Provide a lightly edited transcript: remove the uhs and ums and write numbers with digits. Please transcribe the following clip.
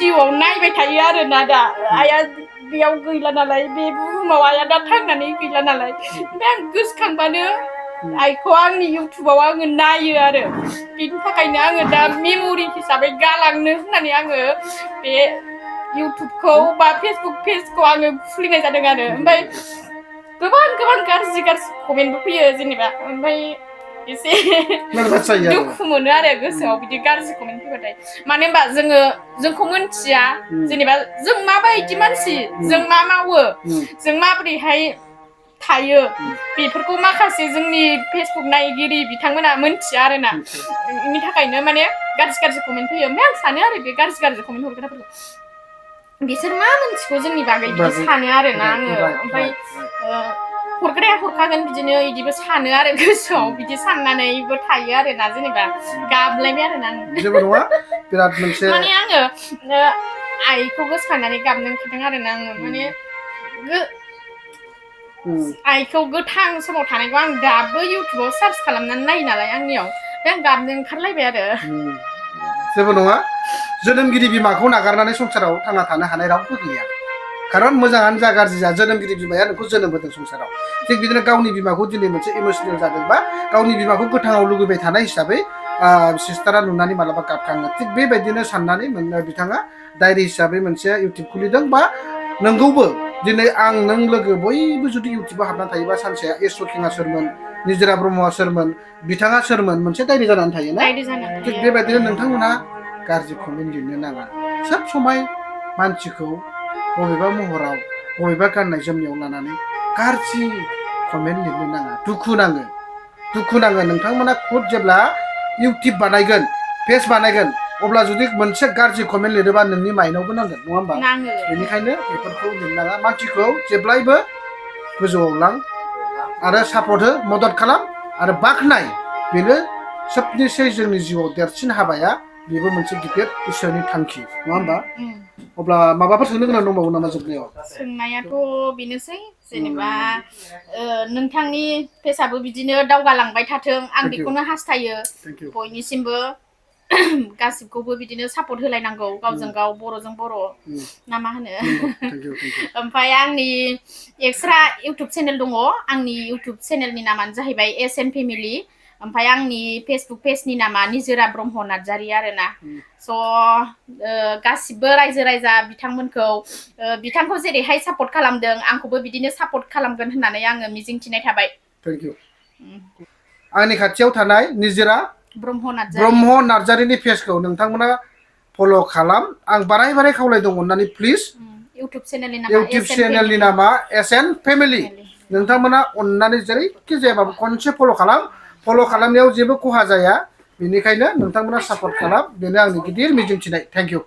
भिडिअ'आव नायबाय थायो आरोना दा आइया बेयाव गैला नालाय बे बुहुमाव आइया दा थांनानै गैला नालाय ओमफ्राय आं गोसोखांबानो आइखौ आंनि इउटुबाव आङो नायो आरो बेनि थाखायनो आङो दा मेम'रि हिसाबै गालांनो होननानै आङो बे इउटुबखौ बा फेसबुक पेजखौ आङो खुलिनाय जादों आरो ओमफ्राय गोबां गाज्रि कमेन्टबो फैयो जेनेबा ओमफ्राय एसे दुखु मोनो आरो गोसोआव बिदि गाज्रि कमेन्ट फैबाथाय मानो होनबा जोंखौ मोनथिया जेनेबा जों माबायदि मानसि जों मा मावो जों माबोरैहाय थायो बेफोरखौ माखासे जोंनि फेसबुक नायगिरि बिथांमोना मोनथिया आरोना बेनि थाखायनो माने गाज्रि कमेन्ट फैयो ओमफ्राय आं सानो आरो बे गाज्रि कमेन्ट हरग्राफोरखौ बिसोर मा मोनथिगौ जोंनि बागै बिदि सानो आरोना आङो ओमफ्राय हरग्राया हरखागोन बिदिनो बिदिबो सानो आरो गोसोआव बिदि साननानैबो थायो आरोना जेनेबा गाबलायबाय आरोना आं जेबो नङा बिराद मोनसे माने आङो आइखौ गोसोखांनानै गाबनो ओंखारदों आरोना आङो माने आइखौ गोथां समाव थानायखौ आं दाबो इउटुबाव सार्च खालामनानै नायो नालाय आंनियाव दा आं गाबनो ओंखारलायबाय आरो जेबो नङा जोनोमगिरि बिमाखौ नागारनानै संसाराव थांना थानो हानाय रावबो गैया खारन मोजाङानो जा गाज्रि जा जोनोमगिरि बिमाया नोंखौ जोनोम होदों संसाराव थिग बिदिनो गावनि बिमाखौ दिनै मोनसे इमोसनेल जादोंबा गावनि बिमाखौ गोथाङाव लुगैबाय थानाय हिसाबै सिस्टारा नुनानै मालाबा गाबखाङो थिग बेबायदिनो साननानै बिथाङा डायरि हिसाबै मोनसे इउटुब खुलिदों बा नोंगौबो दिनै आं नों लोगो बयबो जुदि इउटुबाव हाबनानै थायोबा सानसेया एस किंआ सोरमोन निजोरा ब्रह्मआ सोरमोन बिथाङा सोरमोन मोनसे डायरि जानानै थायोना थिग बेबायदिनो नोंथांमोना गाज्रि कमेन्ट लिरनो नाङा सब समाय मानसिखौ बबेबा महराव बबेबा गाननाय जोमनायाव लानानै गाज्रि कमेन्ट लिरनो नाङा दुखु नाङो नोंथांमोना खुद जेब्ला इउटुब बानायगोन पेज बानायगोन अब्ला जुदि मोनसे गाज्रि कमेन्ट लिरोबा नोंनि माइन्डआवबो नांगोन नङा होमबा बेनिखायनो बेफोरखौ लिरनाङा मानसिखौ जेब्लायबो गोजौआव लां आरो सापर्ट हो मदद खालाम आरो बाख्नाय बेनो सबनिसै जोंनि जिउआव देरसिन हाबाया बेबो मोनसे गिदिर इसोरनि थांखि नङा होमबा अब्ला माबाफोर सोंनो गोनां दंबावो नामा जोबनायाव सोंनायाथ' बेनोसै जेनेबा नोंथांनि पेजआबो बिदिनो दावगालांबाय थाथों आं बेखौनो हास्थायो बयनिसिमबो गासिबखौबो बिदिनो सापर्ट होलायनांगौ गावजों गाव बर'जों बर' ना मा होनो ओमफ्राय आंनि एक्सट्रा इउटुब चेनेल दङ आंनि इउटुब चेनेलनि नामानो जाहैबाय SN फेमिलि ओमफ्राय आंनि फेसबुक पेजनि नामा निजोरा ब्रह्म नार्जारि आरोना स' गासिबो रायजो राजा बिथांखौ जेरैहाय सापर्ट खालामदों आंखौबो बिदिनो सापर्ट खालामगोन होननानै आङो मिजिंथिनाय थाबाय थेंक इउ आंनि खाथियाव थानाय निजोरा ब्रह्म नार्जारिनि पेजखौ नोंथांमोना फल' खालाम आं बाराय खावलायदों अननानै प्लिज इउटुब चेनेलनि नामा SN फेमिलि नोंथांमोना अननानै जेरैखि जायाबाबो खनसे फल' खालामनायाव जेबो खहा जाया बेनिखायनो नोंथांमोना सापर्ट खालाम बेनो आंनि गिदिर मिजिंथिनाय थेंक इउ